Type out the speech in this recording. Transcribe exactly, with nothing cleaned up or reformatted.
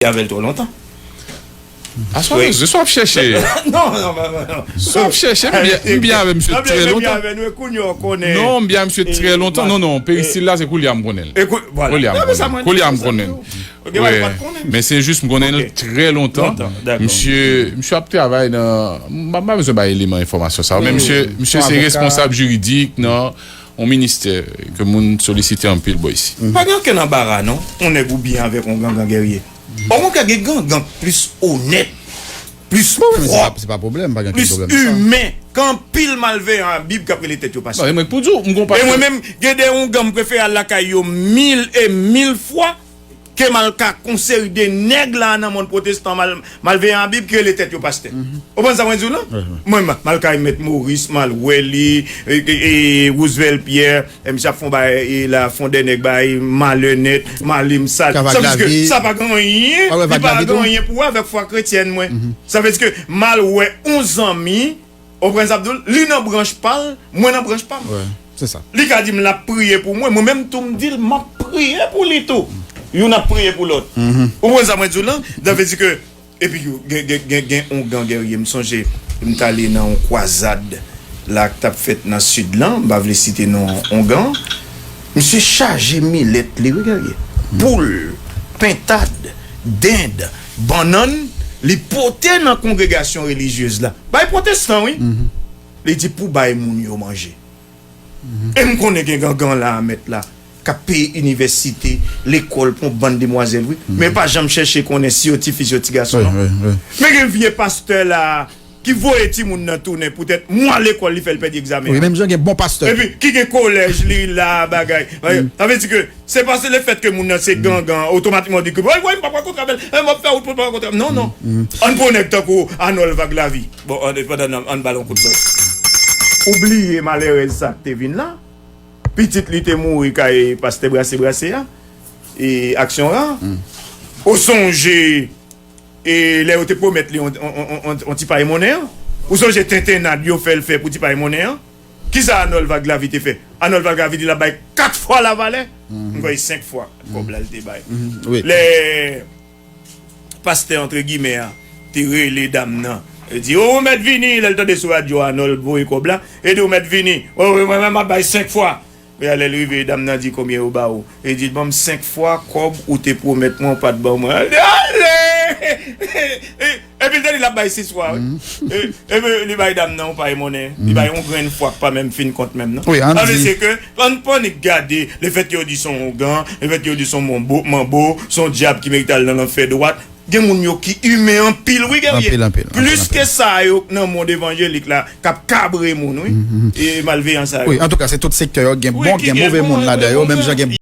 avè l twò lontan. Aswa, se sa w ap chèche. Non, non, non, non. Sa w ap chèche, m byen, m byen avè misye trè lontan. Non, m byen avè misye trè lontan. Non, non, peristil la, se koulye a m konnen l. Koulye a m konnen l. Koulye a m konnen l. Men se jis m konnen l trè lontan. Misye, misye ap travay nan, m pa bezwen bay eleman enfòmasyon sa yo, men misye, misye se responsab jiridik nan yon ministè ke moun solisite anpil bò isi. Pa gen okenn anbara non, yon nèg ou byen avèk yon gangan gèrye. Okontrè, gen gangan k plis onèt, plis pwòp, plis imen, k anpil malveyan a Bib k ap rele tèt yo pastè. E mwen menm, gen de oungan m prefere al lakay yo mil e mil fwa ke m al ka yon seri de nèg la nan mond pwotestan malveyan a Bib ki rele tèt yo pastè. Ou konprann sa mwen di w lan? Mwen, m al kay Mèt Moris, m al wè li, Roosevelt Pierre, misye ap fè yon bagay la, fondè nèg bay, malè nèt, malim sal. Sa vle di ke sa pa gen anyen, li pa gen anyen pou wè avèk fwa kretyèn mwen. Sa vle di ke m al wè yon zanmi, ou konprann sa m di w, li nan branch pa l, mwen nan branch pa m. Li ka di m l ap priye pou mwen, mwen menm tou m di l m ap priye pou li tou. Youn ap priye pou lòt. Ou konprann sa mwen di w lan? Sa vle di ke, epi gen, gen, gen, gen oungan gèrye, m sonje m t ale nan yon kwazad la k t ap fèt nan sid lan, m pa vle site non oungan. Misye chaje milèt li, wi, gèrye. Poul, pentad, dend, bannann, li pote nan kongregasyon relijyez la. Bay pwotestan, wi. Li di pou bay moun yo manje. E m konnen gen gangan la, mèt la, k ap peye inivèsite, lekòl pou yon bann demwazèl, wi. Men pa janm chèche konnen si yo ti fi, si yo ti gason, non. Men gen vye pastè la ki voye timoun nan tounen poutèt mwa lekòl li fè l pèdi egzamen an. Wi, menm jan gen bon pastè. Epi ki gen kolèj li la, bagay. Sa vle di ke se pa se lefèt ke moun nan se gangan, otomatikman w di ke, woy, woy, m p ap rankontre avè l, m ap fè wout pou m pa rankontre avè l. Non, non. Ann pran nèg tankou Arnold Vaglavi. Bon, ann, pandan n ap, ann ba l yon kout lòt. Ou bliye malerèz sa k te vin la? Pitit li te mouri kay pastè Brase Brase a, e Aksyon Ra. Ou sonje, e lè yo te pwomèt li yon, yon, yon, yon, yon ti pay monnen an? Ou sonje tentennad yo fè l fè pou ti pay monnen an? Kisa Arnold Vaglavi te fè? Arnold Vaglavi di l ap bay kat fwa lavalè. M kwè senk fwa kòb la l te bay. Lè pastè, antre gimè a, te rele dam nan, e di, o, ou mèt vini, lè l tande sou radyo Arnold voye kòb la, e di, ou mèt vini, o, mwen menm m ap bay senk fwa. Kounye a, lè l rive, dam nan di, konbyen yo ba ou? E di, ban m senk fwa kòb ou te pwomèt mwen, ou pa t ban mwen. Li ale! Epi l te di l ap bay sis fwa, wi. E, epi li bay dam nan yon pay monnen. Li bay yon grenn fwa k pa menm fin kont menm, non. Sa vle di ke, ann pa annik gade, lefèt ke yo di se yon oungan, lefèt ke yo di se yon manbo, manbo, se yon dyab ki merite al nan lanfè dwat. Gen moun yo ki imen anpil, wi, gèrye. Plis ke sa yo nan mond evanjelik la, k ap kabre moun, wi. E malveyan sa yo. Wi, antouka, se tout sektè yo, gen bon, gen move moun ladan yo, menm jan gen